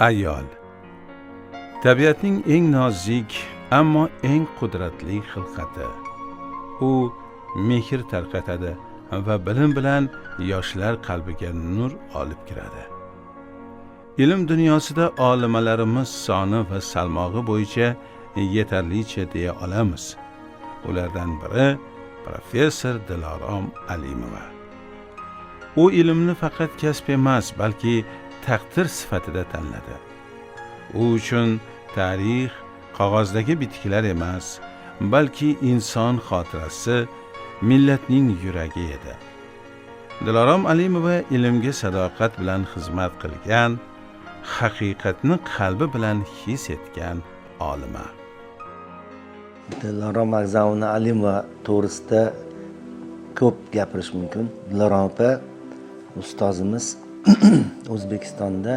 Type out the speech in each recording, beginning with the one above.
Ayol tabiatning eng nozik, ammo eng qudratli xilqati. U mehr tarqatadi va bilim bilan yoshlar qalbiga nur olib kiradi. Ilm dunyosida olimalarimiz soni va salmog'i bo'yicha yetarlicha deya olamiz. Ulardan biri professor Dilorom Alimova. U ilmni faqat kasb emas, balki taqdir sifatida tanladi. U uchun tarix qog'ozdagi bitiklar emas, balki inson xotirasi, millatning yuragi edi. Dilorom Alimova ilmga sadoqat bilan xizmat qilgan, haqiqatni qalbi bilan his etgan olima. Dilorom Agzamovna Alimova to'g'risida ko'p gapirish mumkin. Dilorom opa ustozimiz, O'zbekistonda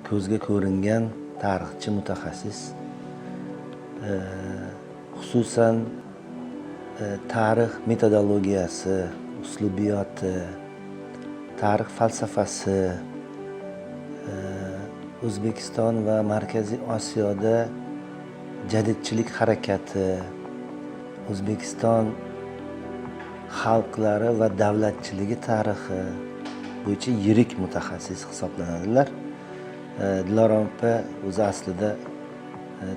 ko'zga ko'ringan tarixchi mutaxassis, xususan tarix metodologiyasi, uslubiyoti, tarix falsafasi, O'zbekiston va Markaziy Osiyoda jadidchilik harakati, O'zbekiston xalqlari va davlatchiligi tarixi bo'yicha yirik mutaxassis hisoblanadilar. Dilorom opa o'zi aslida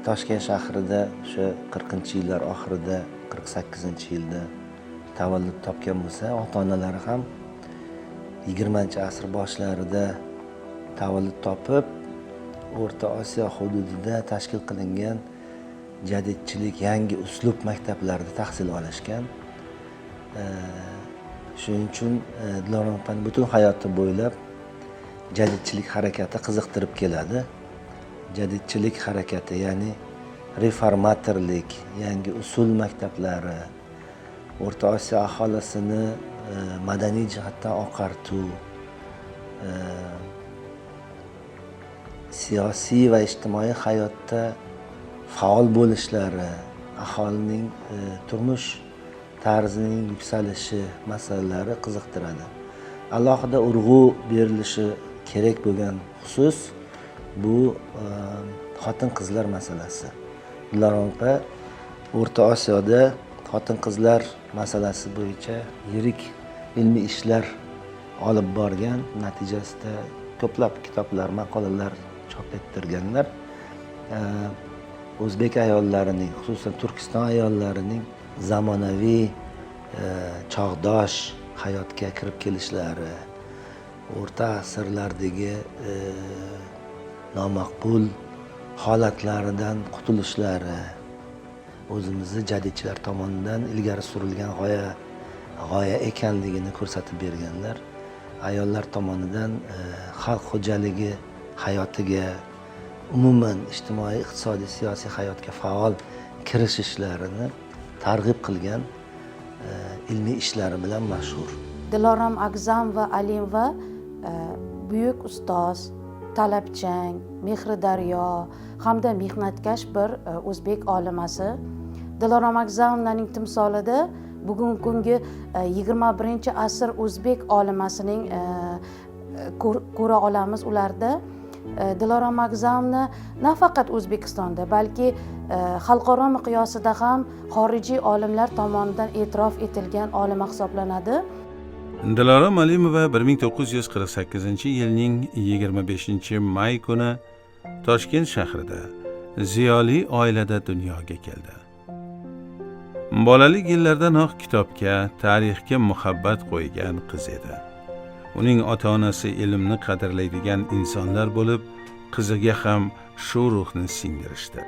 Toshkent shahrida o'sha 40-yillar oxirida, 48-yilda tavallud topgan bo'lsa, ota-onalari ham 20-asr boshlarida tavallud topib, O'rta Osiyo hududida tashkil qilingan jadidchilik yangi uslub maktablarida tahsil olishgan. Shuning uchun Dilorom opani butun hayoti bo'ylab jadidchilik harakati qiziqtirib keladi. Jadidchilik harakati, ya'ni reformatorlik, yangi usul maktablari, O'rta Osiyo aholisini madaniy jihatdan oqartuv, siyosiy va ijtimoiy hayotda faol bo'lishlari, aholining turmush tarzining yuksalishi masalalari qiziqtiradi. Alohida urg'u berilishi kerak bo'lgan xusus bu xotin-qizlar masalasi. Dilorom opa O'rta Osiyoda xotin-qizlar masalasi bo'yicha yirik ilmiy ishlar olib borgan, natijasida ko'plab kitoblar, maqolalar chop ettirganlar. O'zbek ayollarining, xususan Turkiston ayollarining zamonaviy, chog'dosh hayotga kirib kelishlari, o'rta asrlardagi nomaqbul holatlaridan qutulishlari, o'zimizni jadidchilar tomonidan ilgari surilgan g'oya ekanligini ko'rsatib berganlar. Ayollar tomonidan xalq xo'jaligi hayotiga, umuman ijtimoiy, iqtisodiy, siyosiy hayotga faol kirishishlarini targ'ib qilgan ilmiy ishlari bilan mashhur. Dilorom Agzamova Alimova buyuk ustoz, talabchan, mehri daryo hamda mehnatkash bir o'zbek olimasi. Dilorom Agzamovnaning timsolida bugungi kungi 21-asr o'zbek olimasining ko'ra olamiz ularda. Dilorom Agzamovna nafaqat O'zbekistonda, balki xalqaro miqyosida ham xorijiy olimlar tomonidan e'tirof etilgan olima hisoblanadi. Dilorom Alimova 1948-yilning 25 may kuni Toshkent shahrida ziyoli oilada dunyoga keldi. Bolalik yillardanoq kitobga, tarixga muhabbat qo'ygan qiz edi. Uning ota-onasi ilmni qadrlaydigan insonlar bo'lib, qiziga ham shu ruhni singdirishdi.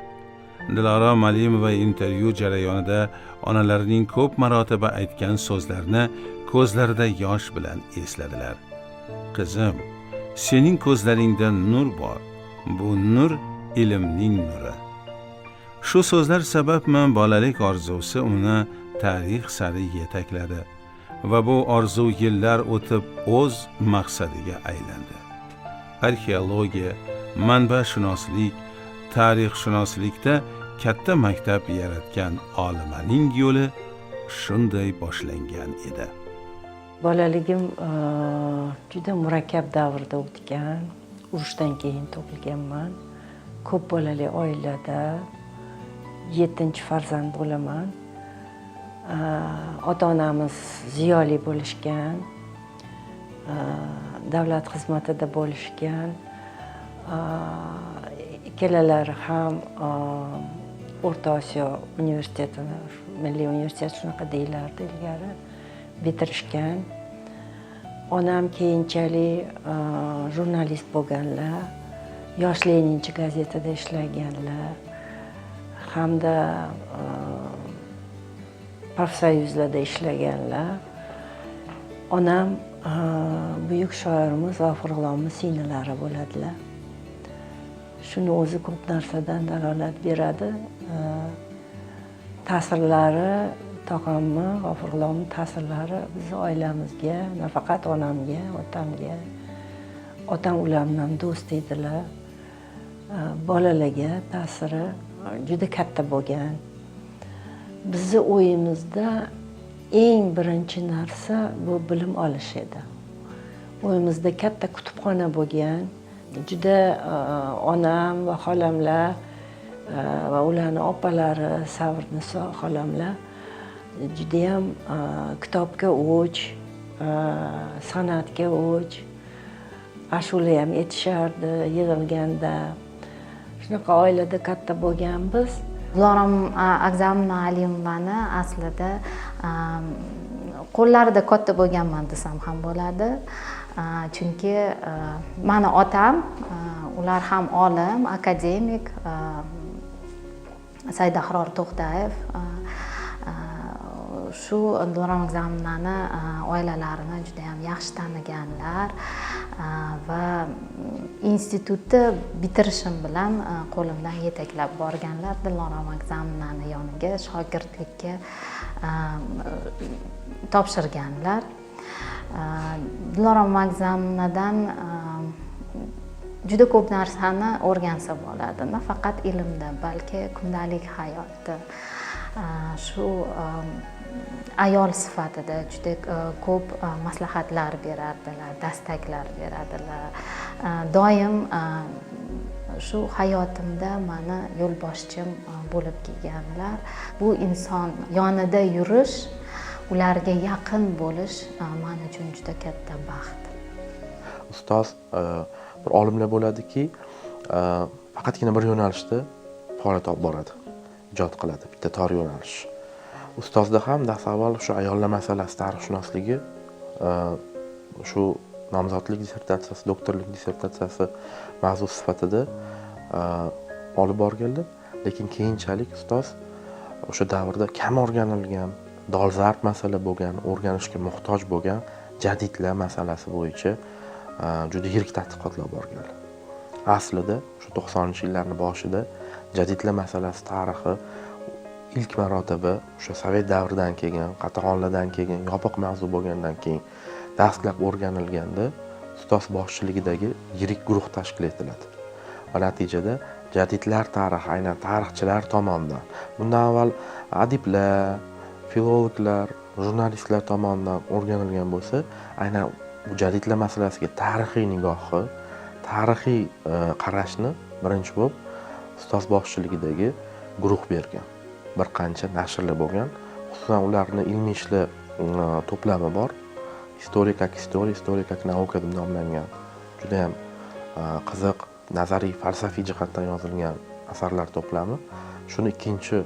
Dilorom Alimova intervyu jarayonida onalarining ko'p marotaba aytgan so'zlarini ko'zlarida yosh bilan esladilar. Qizim, sening ko'zlaringda nur bor. Bu nur ilmning nuri. Shu so'zlar sababmi, bolalik orzusi uni tarix sari yetakladi va bu orzu yillar o'tib o'z maqsadiga aylandi. Arxeologiya, manbashunoslik, tarixshunoslikda katta maktab yaratgan olimaning yo'li shunday boshlangan edi. Bolaligim juda murakkab davrda o'tgan. Urushdan keyin tug'ilganman. Ko'p bolali oilada 7-farzand bo'laman. Ota-onamiz ziyoli bo'lishgan, davlat xizmatida bo'lishgan. Ikkalalari ham O'rta Osiyo universitetini, milliy universitet shunaqa deyilardi ilgari, bitirishgan. Onam keyinchalik jurnalist bo'lganlar, Yosh Leninchi gazetada ishlaganlar hamda profsoyuzlarda ishlaganlar. Onam buyuk shoirimiz G'ofur G'ulomni singlilari bo'ladilar. Shuni o'zi ko'p narsadan dalolat beradi. Ta'sirlari, tog'amni, G'ofur G'ulomni ta'sirlari bizni oilamizga, nafaqat onamga, otamga, otam ular bilan do'st edilar. Bolalarga ta'siri juda katta bo'lgan. Bizni o'yimizda eng birinchi narsa bu bilim olish edi. Uyimizda katta kutubxona bo'lgan. Juda onam va xolamlar va ularni opalari, Savrniso xolamlar judayam kitobga o'ch, san'atga o'ch, ashula ham aytishardi yig'ilganda. Shunaqa oilada katta bo'lganmiz. Dilorom Agzamovna Alimovani aslida qo'llarida katta bo'lganman desam ham bo'ladi. Chunki mani otam, ular ham olim, akademik Saidahror To'xtayev, shu Dilorom Agzamovnani oilalarini juda ham yaxshi taniganlar va institutni bitirishim bilan qo'limdan yetaklab borganlar Dilorom Agzamovnani yoniga shogirdlikka topshirganlar. Dilorom Agzamovnadan juda ko'p narsani o'rgansa bo'ladi, nafaqat ilmda, balki kundalik hayotda. Shu ayol sifatida juda ko'p maslahatlar berardilar, dastaklar beradilar. Doim shu hayotimda mani yo'lboshchim bo'lib kelganlar. Bu inson yonida yurish, ularga yaqin bo'lish men uchun juda katta baxt. Ustoz bir olimlar bo'ladiki, faqatgina bir yo'nalishda faoliyat olib boradi, ijod qiladi, bitta tor yo'nalish. Ustozda ham dastavval shu ayollar masalasi tarixshunosligi, shu nomzodlik dissertatsiyasi, doktorlik dissertatsiyasi mavzu sifatida olib borganlar, lekin keyinchalik ustoz o'sha davrda kam o'rganilgan, dolzarb masala bo'lgan, o'rganishga muhtoj bo'lgan jadidlar masalasi bo'yicha juda yirik tadqiqotlar borganlar. Aslida shu 90-yillarning boshida jadidlar masalasi tarixi ilk marotaba o'sha sovet davridan keyin, qatag'onlardan keyin, yopiq mavzu bo'lgandan keyin dastlab o'rganilganda ustoz boshchiligidagi yirik guruh tashkil etiladi. Va natijada jadidlar tarixi aynan tarixchilar tomonidan, bundan avval adiblar, filologlar, jurnalistlar tomonidan o'rganilgan bo'lsa, aynan bu jadidlar masalasiga tarixiy nigohi, tarixiy qarashni birinchi bo'lib ustoz boshchiligidagi guruh bergan. Bir qancha nashrlar bo'lgan, xususan ularni ilmiy ishlar to'plami bor. История как история, история как наука deb nomlangan. Juda ham qiziq, nazariy, falsafiy jihatdan yozilgan asarlar to'plami. Shuni ikkinchi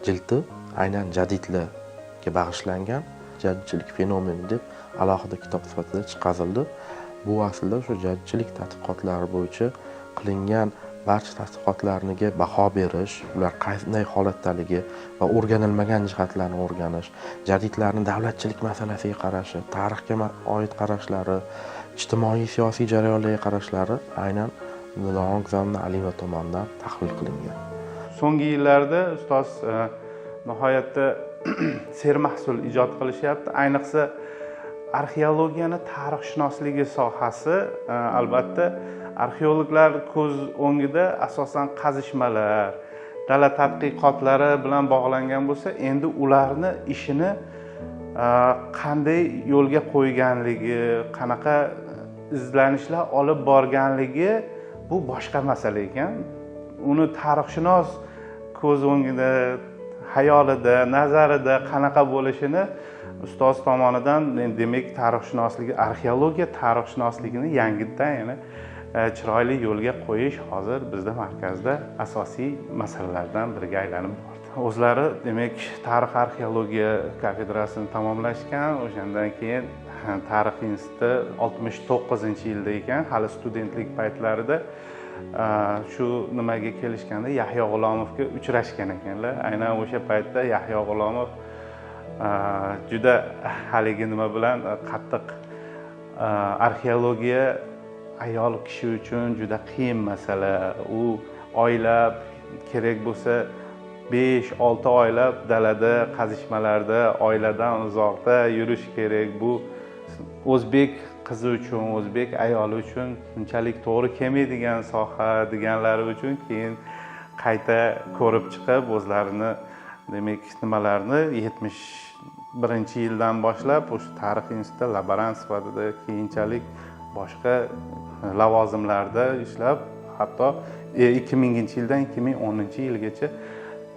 jildi aynan jadidlarga bag'ishlangan jadidchilik fenomeni deb alohida kitob sifatida chiqarildi. Bu aslida o'sha jadidchilik tadqiqotlari bo'yicha qilingan barcha tadqiqotlarga baho berish, ular qanday holatdaligi va o'rganilmagan jihatlarni o'rganish, jadidlarni davlatchilik masalasiga qarashi, tarixga oid qarashlari, ijtimoiy siyosiy jarayonlarga qarashlari aynan Dilorom Agzamovna Alimova tomonidan tahlil qilingan. So'nggi yillarda ustoz nihoyatda sermahsul ijod qilishyapti. Ayniqsa arxeologiyani tarixshunosligi sohasi, albatta arxeologlar ko'z o'ngida asosan qazishmalar, dala tadqiqotlari bilan bog'langan bo'lsa, endi ularni ishini qanday yo'lga qo'yganligi, qanaqa izlanishlar olib borganligi bu boshqa masala ekan. Uni tarixshunos ko'z o'ngida, xayolida, nazarida qanaqa bo'lishini ustoz tomonidan, demak, tarixshunosligi, arxeologiya tarixshunosligini yangidan yana chiroyli yo'lga qo'yish hozir bizda markazda asosiy masalalardan biriga aylanib bordi. O'zlari, demak, tarix arxeologiya kafedrasini tamomlashgan, o'shandan keyin tarix instituti 69-yilda ekan, hali studentlik paytlarida shu nimaga kelishganda Yahyo G'ulomovga uchrashgan ekanlar. Aynan o'sha paytda Yahyo G'ulomov juda haligi nima bilan qattiq arxeologiya ayol kishi uchun juda qiyin masala. U oylab, kerak bo'lsa 5-6 oylab dalada qazishmalarda oiladan uzoqda yurish kerak. Bu o'zbek qizi uchun, o'zbek ayoli uchun unchalik to'g'ri kelmaydigan soha deganlari uchun keyin qayta ko'rib chiqib o'zlarini, demak, nimalarni 71-yildan boshlab o'sha tarix institutida laborant sifatida, keyinchalik boshqa lavozimlarda ishlab, hatto 2000-yildan 2010-yilgacha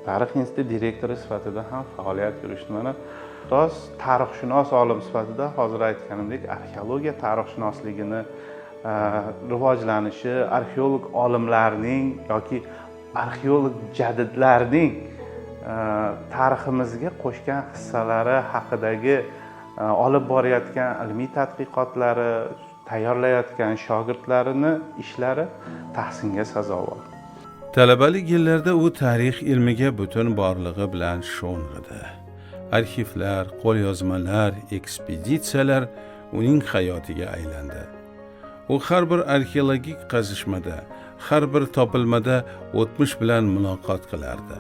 tarix instituti direktori sifatida ham faoliyat yuritdi. Mana ustoz tarixshunos olim sifatida hozir aytganimdek arxeologiya tarixshunosligini rivojlanishi, arxeolog olimlarning yoki arxeolog jadidlarning tariximizga qo'shgan hissalari haqidagi olib borayotgan ilmiy tadqiqotlari, tayyorlayotgan shogirdlarini ishlari tahsinga sazovor. Talabalik yillarida u tarix ilmiga butun borlig'i bilan sho'ng'idi. Arxivlar, qo'lyozmalar, ekspeditsiyalar uning hayotiga aylandi. U har bir arxeologik qazishmada, har bir topilmada o'tmish bilan muloqot qilardi.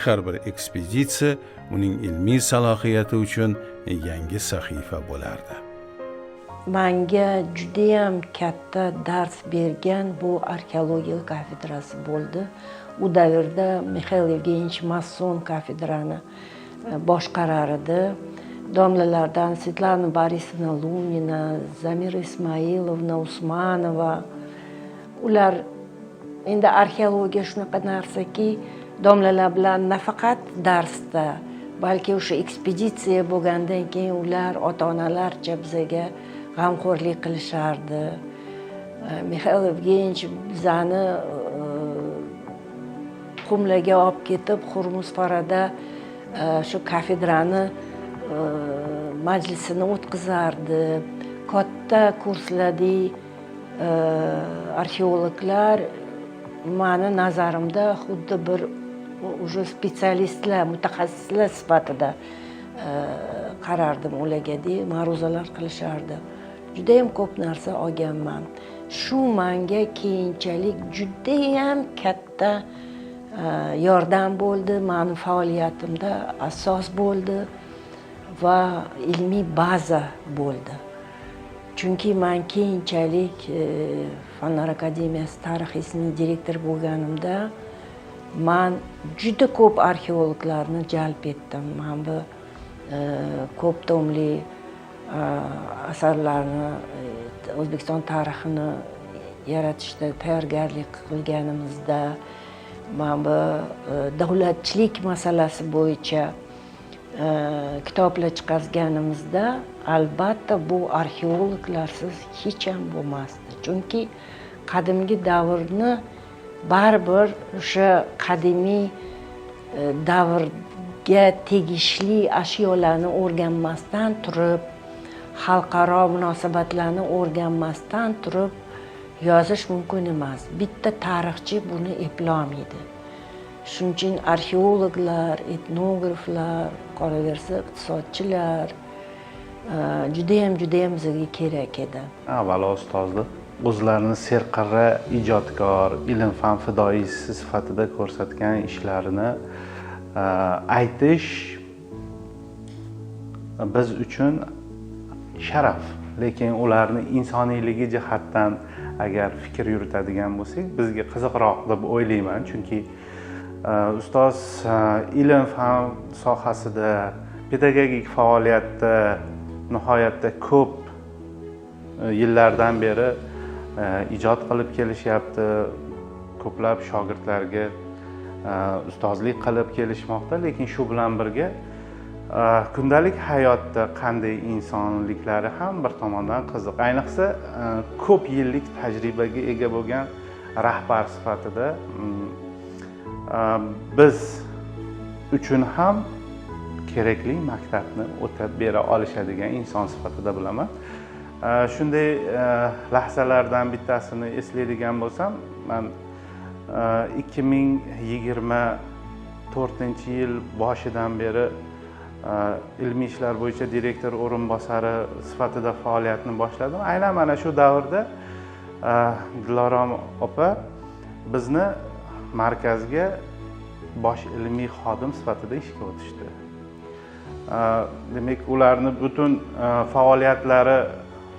Har bir ekspeditsiya uning ilmiy salohiyati uchun yangi sahifa bo'lardi. Manga judayam katta dars bergan bu arxeologiya kafedrasi bo'ldi. U davrda Mixail Evgeniyevich Masson kafedrani boshqarar edi. Domlalardan Svetlana Borisovna Lunina, Zamira Ismailovna Usmanova, ular endi arxeologiya shunaqa narsaki, domlalar bilan nafaqat darsda, balki o'sha ekspeditsiya bo'lgandan keyin ular ota-onalarcha bizaga g'amxo'rlik qilishardi. Mixail Evgeniyevich bizani Qumlaga olib ketib, Xurmusfarada shu kafedrani majlisini o'tkazardi. Katta kurslardagi arxeologlar mani nazarimda xuddi bir уже spetsialistlar, mutaxassislar sifatida qarardim ularga, ma'ruzalar qilishardi. Judayam ko'p narsa olganman. Shu menga keyinchalik judayam katta yordam bo'ldi, mani faoliyatimda asos bo'ldi va ilmiy baza bo'ldi. Chunki men keyinchalik Fanlar akademiyasi tarix institutining direktori bo'lganimda man juda ko'p arxeologlarni jalb etdim. Man bu ko'p tomli asarlarni, O'zbekiston tarixini yaratishda tayyorgarlik qilganimizda, man bu davlatchilik masalasi bo'yicha kitoblar chiqarganimizda, albatta bu arxeologlarsiz hech ham bo'lmasdi. Chunki qadimgi davrni baribir o'sha qadimiy davrga tegishli ashyolarni o'rganmasdan turib, xalqaro munosabatlarni o'rganmasdan turib yozish mumkin emas. Bitta tarixchi buni eplolmaydi. Shuning uchun arxeologlar, etnograflar, qolaversa iqtisodchilar judayam bizga kerak edi. Avvalo ustozni o'zlarini serqirra ijodkor, ilm fan fidoyisi sifatida ko'rsatgan ishlarini aytish biz uchun sharaf, lekin ularni insoniyligi jihatdan agar fikr yuritadigan bo'lsak, bizga qiziqroq deb o'ylayman, chunki Ustoz ilm fan sohasida, pedagogik faoliyatda nihoyatda ko'p yillardan beri ijod qilib kelishyapti, ko'plab shogirdlarga ustozlik qilib kelishmoqda, lekin shu bilan birga kundalik hayotda qanday insonliklari ham bir tomondan qiziq. Ayniqsa ko'p yillik tajribaga ega bo'lgan rahbar sifatida biz uchun ham kerakli maktabni o'tab bera olishadigan inson sifatida bilaman. Shunday lahzalardan bittasini eslaydigan bo'lsam, man 2024-yil boshidan beri ilmiy ishlar bo'yicha direktor o'rinbosari sifatida faoliyatni boshladim. Aynan mana shu davrda Dilorom opa bizni markazga bosh ilmiy xodim sifatida ishga o'tishdi. Demak, ularni butun faoliyatlari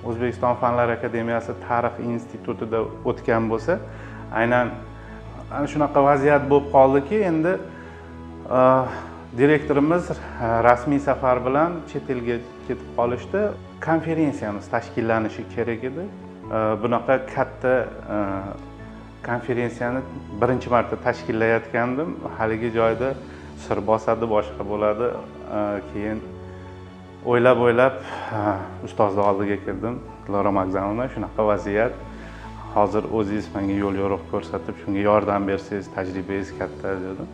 O'zbekiston Fanlar Akademiyasi Tarix institutida o'tgan bo'lsa, aynan ana shunaqa vaziyat bo'lib qoldiki, endi direktorimiz rasmiy safar bilan chet elga ketib qolishdi. Konferensiyamiz tashkillanishi kerak edi. Bunaqa katta konferensiyani birinchi marta tashkillayotgandim. Haligi joyda sir bosadi, boshqa bo'ladi. Keyin o'ylab-o'ylab ustozni oldiga kirdim. Dilorom Agzamovna, shunaqa vaziyat. Hozir o'zingiz menga yo'l yo'riq ko'rsatib, shunga yordam bersangiz, tajribangiz katta dedim.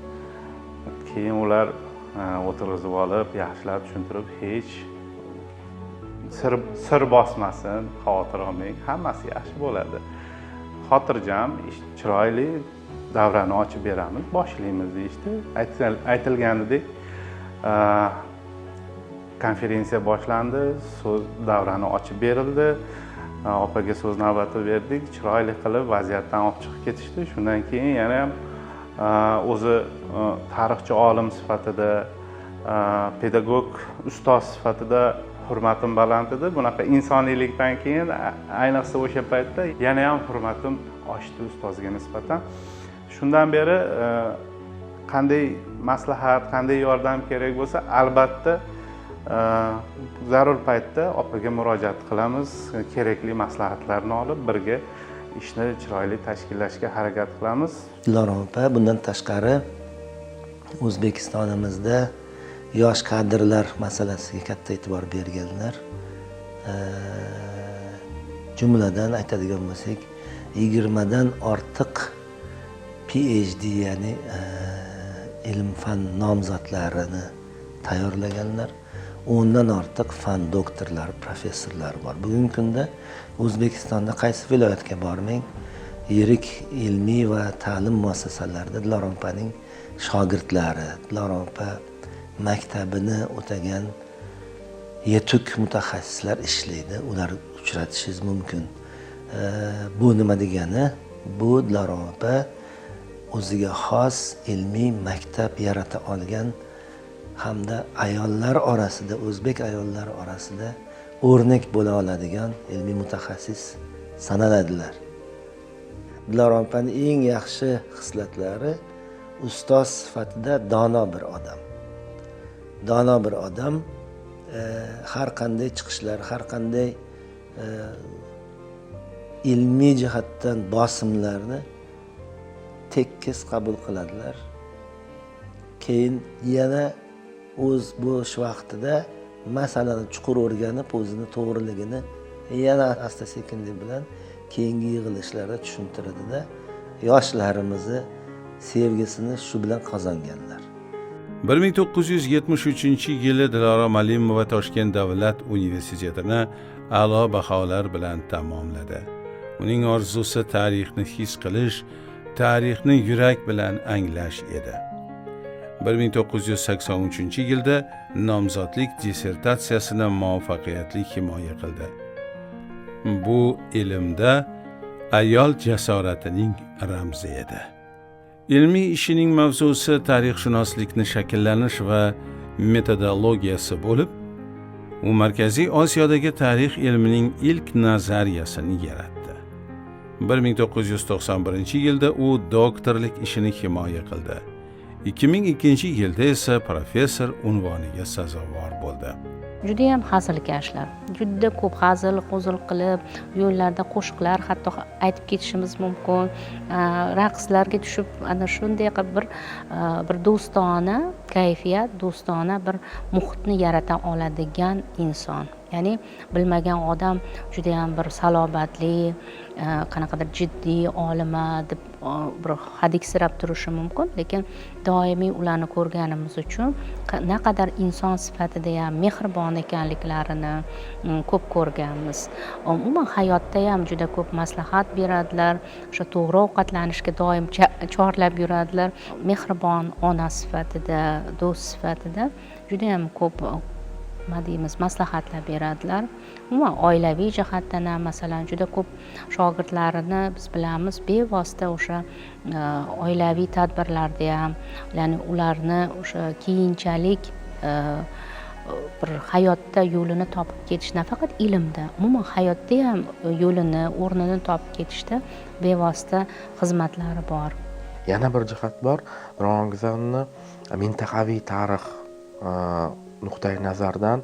Keyin ular o'tirg'izib olib, yaxshilab tushuntirib, hech sir bosmasin, xavotir olmang, hammasi yaxshi bo'ladi. Xotirjam, ish chiroyli davrani ochib beramiz, boshlaymiz deyishdi. Aytilganidek, konferensiya boshlandi, so'z davrani ochib berildi. Opaga so'z navbati berdik, chiroyli qilib vaziyatdan olib chiqib ketishdi. Shundan keyin yana ham o'zi tarixchi olim sifatida, pedagog ustoz sifatida hurmatim baland edi. Bunaqa insoniylikdan keyin ayniqsa o'sha paytda yana ham hurmatim oshdi ustozga nisbatan. Shundan beri qanday maslahat, qanday yordam kerak bo'lsa, albatta zarur paytda opaga murojaat qilamiz, kerakli maslahatlarni olib birga ishni chiroyli tashkillashga harakat qilamiz. Dilorom opa bundan tashqari O'zbekistonimizda yosh kadrlar masalasiga katta e'tibor berganlar. Jumladan aytadigan bo'lsak, 20 dan ortiq PhD, ya'ni ilm fan nomzodlarini tayyorlaganlar. 10 dan ortiq fan doktorlari, professorlari bor. Bugungi kunda O'zbekistonda qaysi viloyatga bormang, yirik ilmiy va ta'lim muassasalarida Dilorom opaning shogirdlari, Dilorom opa maktabini o'tagan yetuk mutaxassislar ishlaydi. Ular uchratishingiz mumkin. Bu nima degani? Bu Dilorom opa o'ziga xos ilmiy maktab yarata olgan hamda ayollar orasida, o'zbek ayollari orasida o'rnak bo'la oladigan ilmiy mutaxassis sanaladilar. Dilorom opaning eng yaxshi xislatlari ustoz sifatida dono bir odam. Dono bir odam, har qanday chiqishlar, har qanday ilmiy jihatdan bosimlarni tekis qabul qiladilar. Keyin yana o'z bo'sh vaqtida masalani chuqur o'rganib, o'zini to'g'riligini yana asta-sekinlik bilan keyingi yig'ilishlarda tushuntiradida, yoshlarimizni sevgisini shu bilan qozonganlar. 1973-yili Dilorom Alimova Toshkent davlat universitetini a'lo baholar bilan tamomladi. Uning orzusi tarixni his qilish, tarixni yurak bilan anglash edi. 1983-yilda nomzodlik dissertatsiyasini muvaffaqiyatli himoya qildi. Bu ilmda ayol jasoratining ramzi edi. Ilmiy ishining mavzusi tarixshunoslikni shakllanish va metodologiyasi bo'lib, u Markaziy Osiyodagi tarix ilmining ilk nazariyasini yaratdi. 1991-yilda u doktorlik ishini himoya qildi. 2002-yilda esa professor unvoniga sazovor bo'ldi. Judayam hazilkashlar, juda ko'p hazil huzul qilib, yo'llarda qo'shiqlar hatto aytib ketishimiz mumkin, raqslarga tushib, ana shunday qilib bir do'stona kayfiyat, do'stona bir muhitni yarata oladigan inson. Ya'ni bilmagan odam judayam bir salobatli, qanaqadir jiddiy olima deb bir hadiksirab turishi mumkin, lekin doimiy ularni ko'rganimiz uchun naqadar inson sifatida ham mehribon ekanliklarini ko'p ko'rganmiz. Umuman hayotda ham juda ko'p maslahat beradilar, o'sha to'g'ri ovqatlanishga doim chorlab yuradilar. Mehribon ona sifatida, do'st sifatida judayam ko'p, nima deymiz, maslahatlar beradilar. Umuman oilaviy jihatdan ham, masalan, juda ko'p shogirdlarini biz bilamiz, bevosita o'sha oilaviy tadbirlarda ham, ya'ni ularni o'sha keyinchalik bir hayotda yo'lini topib ketish, nafaqat ilmda, umuman hayotda ham yo'lini, o'rnini topib ketishda bevosita xizmatlari bor. Yana bir jihat bor, Dilorom mintaqaviy tarix nuqtai nazaridan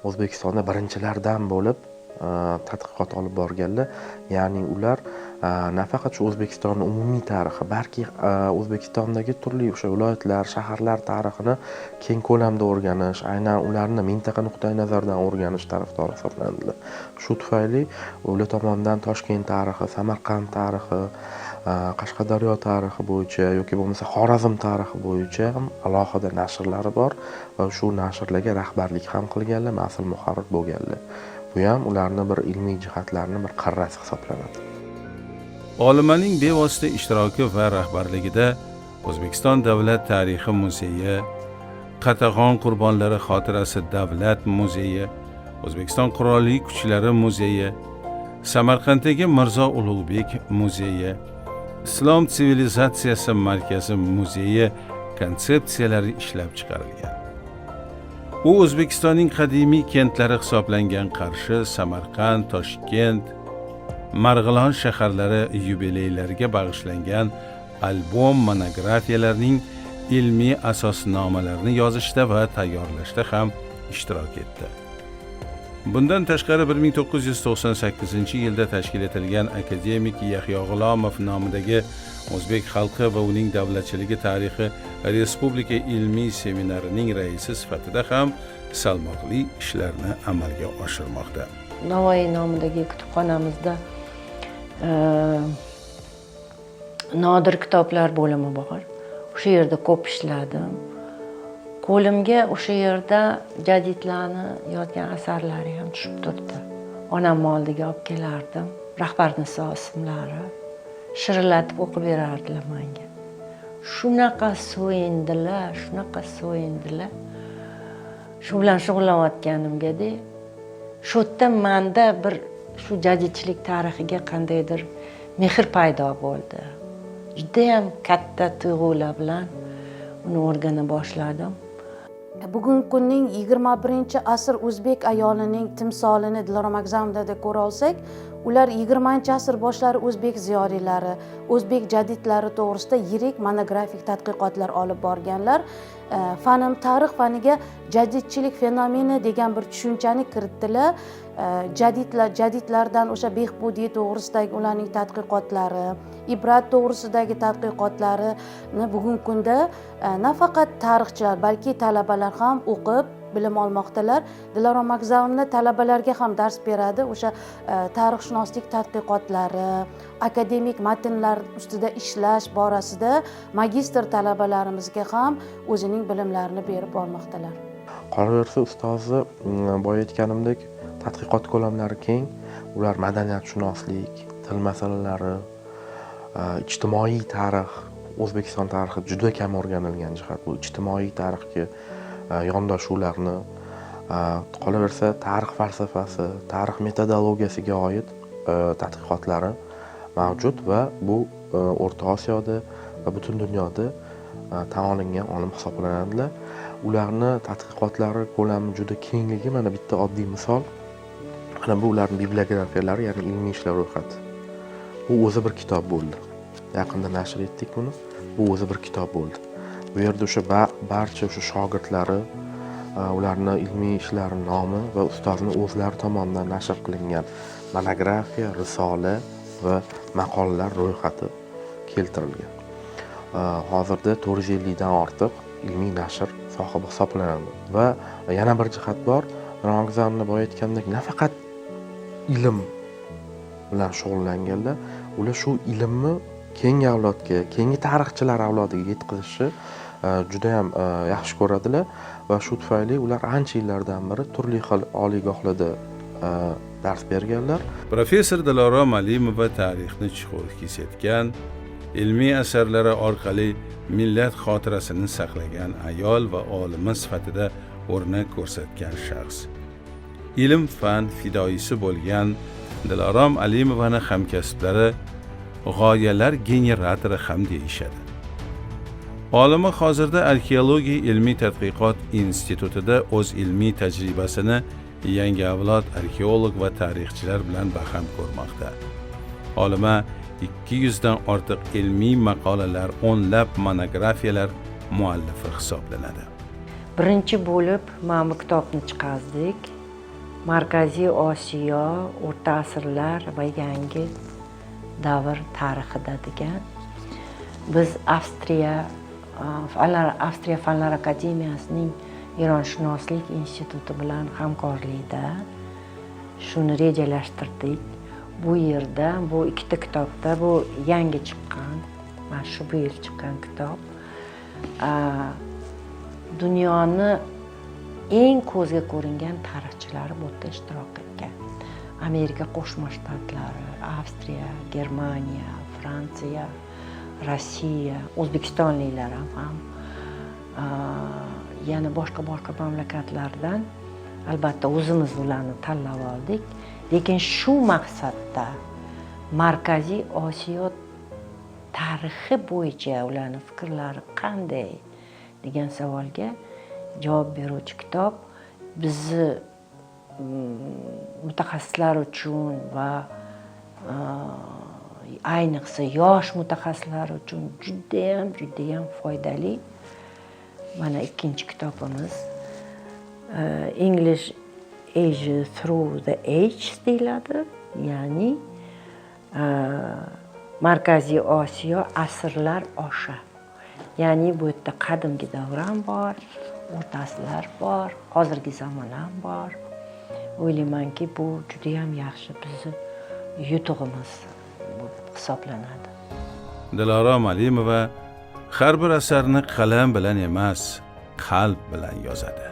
O'zbekistonda birinchilardan bo'lib tadqiqot olib borganlar. Ya'ni ular nafaqat shu O'zbekistonni umumiy tarixi, balki O'zbekistondagi turli o'sha viloyatlar, shaharlar tarixini keng ko'lamda o'rganish, aynan ularni mintaqa nuqtai nazaridan o'rganish tarafdori hisoblanadilar. Shu tufayli ular tomonidan Toshkent tarixi, Samarqand tarixi, Qashqadaryo tarixi bo'yicha yoki bo'lmasa Xorazm tarixi bo'yicha ham alohida nashrlari bor va shu nashrlarga rahbarlik ham qilganlar, mas'ul muharrir bo'lganlar. Bu ham ularni bir ilmiy jihatlarini bir qirrasi hisoblanadi. Olimaning bevosita ishtiroki va rahbarligida O'zbekiston Davlat tarixi muzeyi, Qatag'on qurbonlari xotirasi davlat muzeyi, O'zbekiston Qurolli Kuchlari muzeyi, Samarqanddagi Mirzo Ulug'bek muzeyi, Islom sivilizatsiyasi markazi muzeyi konsepsiyalari ishlab chiqarilgan. U O'zbekistonning qadimiy kentlari hisoblangan Qarshi, Samarqand, Toshkent, Marg'ilon shaharlari yubileylariga bag'ishlangan albom monografiyalarning ilmiy asosnomalarini yozishda va tayyorlashda ham ishtirok etdi. Bundan tashqari 1998-yilda tashkil etilgan akademik Yahyo G'ulomov nomidagi O'zbek xalqi va uning davlatchiligi tarixi respublika ilmiy seminarining raisi sifatida ham salmoqli ishlarni amalga oshirmoqda. Navoiy nomidagi kutubxonamizda nodir kitoblar bo'limi bor. O'sha yerda ko'p ishladim. Qo'limga o'sha yerda jadidlarni yozgan asarlari ham tushib turdi. Onamni oldiga olib kelardim. Rahbar Niso ismlari shirillatib o'qib berardilar menga. Shunaqa so'yindilar, shunaqa so'yindilar. Shu bilan shug'ullanayotganimga-da, shu yerda menda bir shu jadidchilik tarixiga qandaydir mehr paydo bo'ldi. Judayam katta tuyg'ular bilan uni o'rgana boshladim. Bugungi kunning 21-asr o'zbek ayolining timsolini Dilorom Agzamovnada ko'ra olsak, ular 20-asr boshlari o'zbek ziyoliylari, o'zbek jadidlari to'g'risida yirik monografik tadqiqotlar olib borganlar. Fanim tarix faniga jadidchilik fenomeni degan bir tushunchani kiritdilar. Jadidlardan o'sha Behbudiy to'g'risidagi ularning tadqiqotlari, Ibrat to'g'risidagi tadqiqotlarini bugungi kunda nafaqat tarixchilar, balki talabalar ham o'qib bilim olmoqdalar. Dilorom Agzamovna talabalarga ham dars beradi. O'sha tarixshunoslik tadqiqotlari, akademik matnlar ustida ishlash borasida magistr talabalarimizga ham o'zining bilimlarini berib bormoqdalar. Qolaversa, ustozi, boya aytganimdek, tadqiqot ko'lamlari keng. Ular madaniyatshunoslik, til masalalari, ijtimoiy tarix, O'zbekiston tarixi juda kam o'rganilgan jihat bu ijtimoiy tarixga yondashuvlarni, qolaversa tarix falsafasi, tarix metodologiyasiga oid tadqiqotlari mavjud va bu O'rta Osiyoda va butun dunyoda tan olingan olim hisoblanadilar. Ularni tadqiqotlari ko'lami juda kengligi mana bitta oddiy misol. Mana bu ularning bibliografiyalari, ya'ni ilmiy ishlar ro'yxati. Bu o'zi bir kitob bo'ldi. Yaqinda nashr etdik buni. Bu o'zi bir kitob bo'ldi. Bu yerda o'sha barcha o'sha shogirdlari, ularni ilmiy ishlari nomi va ustozni o'zlari tomonidan nashr qilingan monografiya, risola va maqolalar ro'yxati keltirilgan. Hozirda 450 dan ortiq ilmiy nashr sohibi hisoblanadi. Va yana bir jihat bor, Ramazonni boya aytgandek, nafaqat ilm bilan shug'ullanganlar, ular shu ilmni keyingi avlodga, keyingi tarixchilar avlodiga yetkazishni judayam yaxshi ko'radilar va shu tufayli ular ancha yillardan beri turli xil oliygohlarda dars berganlar. Professor Dilorom Alimova tarixni chuqur his etgan, ilmiy asarlari orqali millat xotirasini saqlagan ayol va olima sifatida o'rnak ko'rsatgan shaxs. Ilm fan fidoyisi bo'lgan Dilorom Alimovani hamkasblari g'oyalar generatori ham deyishadi. Olima hozirda Arxeologiya ilmiy tadqiqot institutida o'z ilmiy tajribasini yangi avlod arxeolog va tarixchilar bilan baham ko'rmoqda. Olima 200 dan ortiq ilmiy maqolalar, o'nlab monografiyalar muallifi hisoblanadi. Birinchi bo'lib mana bu kitobni chiqardik. Markaziy Osiyo o'rta asrlar va yangi davr tarixida degan. Biz Avstriya Fanlar akademiyasining Eronshunoslik instituti bilan hamkorlikda shuni rejalashtirdik. Bu yerda bu ikkita kitobda, bu yangi chiqqan, mana shu bu yil chiqqan kitob, dunyoni eng ko'zga ko'ringan tarixchilari bu yerda ishtirok etgan. Amerika Qo'shma Shtatlari, Avstriya, Germaniya, Fransiya, Rossiya, o'zbekistonliklar ham, yana boshqa boshqa mamlakatlardan. Albatta, o'zimiz ularni tanlab oldik, lekin shu maqsadda Markaziy Osiyo tarixi bo'yicha ularni fikrlari qanday degan savolga javob beruvchi kitob bizni mutaxassislar uchun va ayniqsa yosh mutaxassislar uchun judayam, judayam foydali. Mana ikkinchi kitobimiz, English Asia Through the Ages deyiladi, ya'ni Markaziy Osiyo asrlar osha. Ya'ni bu yerda qadimgi davr ham bor, o'rta asrlar bor, hozirgi zamon ham bor. O'ylaymanki, bu judayam yaxshi, bizni yutug'imiz bo'lib hisoblanadi. Dilorom Alimova har bir asarni qalam bilan emas, qalb bilan yozadi.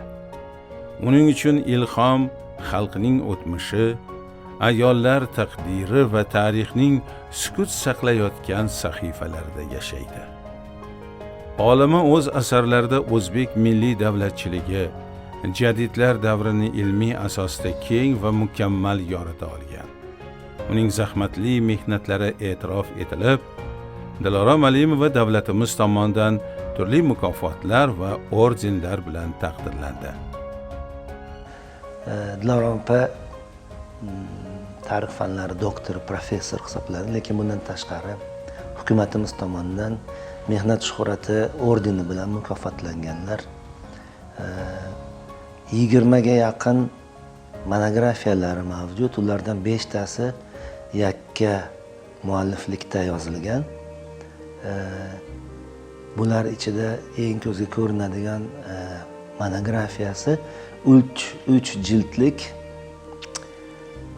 Uning uchun ilhom xalqning o'tmishi, ayollar taqdiri va tarixning sukut saqlayotgan sahifalarida yashaydi. Olima o'z asarlarida o'zbek milliy davlatchiligi, jadidlar davrini ilmiy asosda keng va mukammal yorita olgan. Uning zahmatli mehnatlari e'tirof etilib, Dilorom Alimova davlatimiz tomonidan turli mukofotlar va ordenlar bilan taqdirlandi. Dilorom opa tarix fanlari doktori, professor hisoblanadi, lekin bundan tashqari hukumatimiz tomonidan Mehnat shuhrati ordeni bilan mukofotlanganlar. 20ga yaqin monografiyalari mavjud, ulardan beshtasi yakka mualliflikda yozilgan. Bular ichida eng ko'zga ko'rinadigan monografiyasi uch jildlik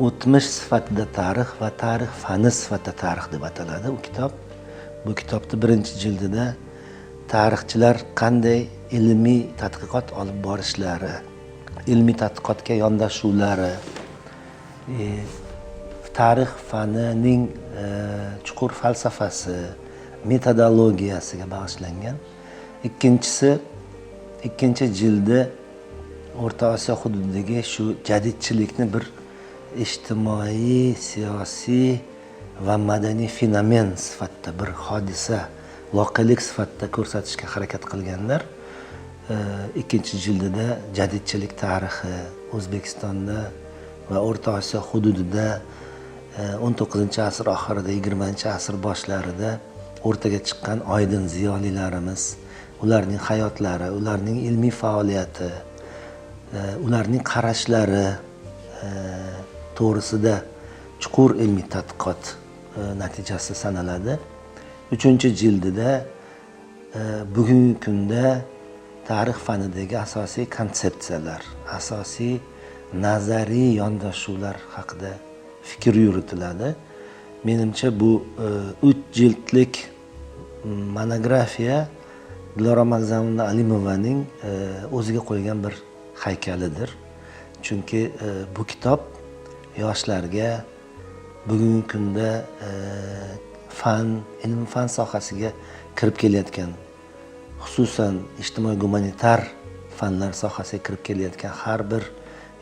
"O'tmish sifatida tarix va tarix fani sifatida tarix" deb ataladi u kitob. Bu kitobni birinchi jildida tarixchilar qanday ilmiy tadqiqot olib borishlari, ilmiy tadqiqotga yondashuvlari, tarix fanining chuqur falsafasi, metodologiyasiga bag'ishlangan. Ikkinchi jildi O'rta Osiyo hududidagi shu jadidchilikni bir ijtimoiy, siyosiy va madaniy fenomen sifatida, bir hodisa, voqelik sifatida ko'rsatishga harakat qilganlar. Ikkinchi jildida jadidchilik tarixi O'zbekistonda va O'rta Osiyo hududida 19 asr oxirida, 20 asr boshlarida o'rtaga chiqqan oydin ziyolilarimiz ularning hayotlari, ularning ilmiy faoliyati, ularning qarashlari to'g'risida chuqur ilmiy tadqiqot natijasi sanaladi. 3-jildida bugungi kunda tarix fanidagi asosiy konsepsiyalar, asosiy nazariy yondashuvlar haqida fikr yuritiladi. Menimcha, bu 3 jildlik monografiya Dilorom Agzamovna Alimovaning o'ziga qo'ygan bir haykalidir. Chunki bu kitob yoshlarga bugungi kunda fan, ilm fan sohasiga kirib kelayotgan, xususan ijtimoiy gumanitar fanlar sohasiga kirib kelayotgan har bir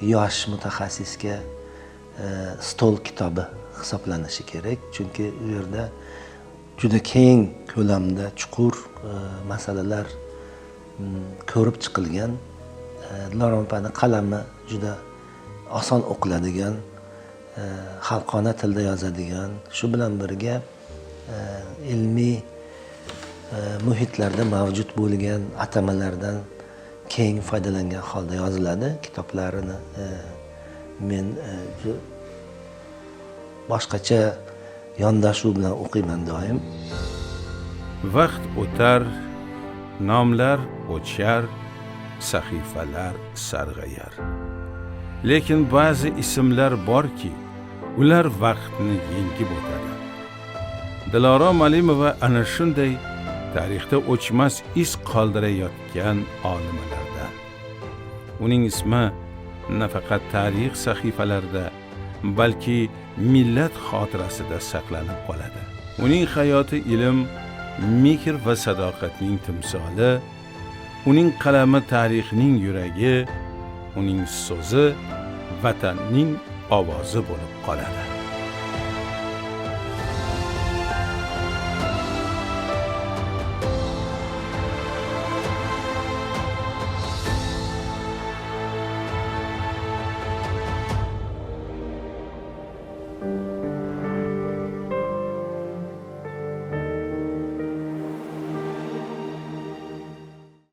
yosh mutaxassisga stol kitobi hisoblanishi kerak. Chunki u yerda juda keng ko'lamda chuqur masalalar ko'rib chiqilgan. Dilorom opani qalami juda oson o'qiladigan, xalqona tilda yozadigan, shu bilan birga ilmiy muhitlarda mavjud bo'lgan atamalardan keng foydalangan holda yoziladi. Kitoblarini men boshqacha yondashuv bilan o'qiyman doim. Vaqt o'tar, nomlar o'char, sahifalar sarg'ayar. Lekin ba'zi ismlar borki, ular vaqtni yengib o'tadi. Dilorom Alimova ana shunday tarixda o'chmas iz qoldirayotgan olimalardan. Uning ismi nafaqat tarix sahifalarida, balki millat xotirasida saqlanib qoladi. Uning hayoti ilm, mehr va sadoqatning timsoli, uning qalami tarixning yuragi, uning so'zi vatanning ovozi bo'lib qoladi.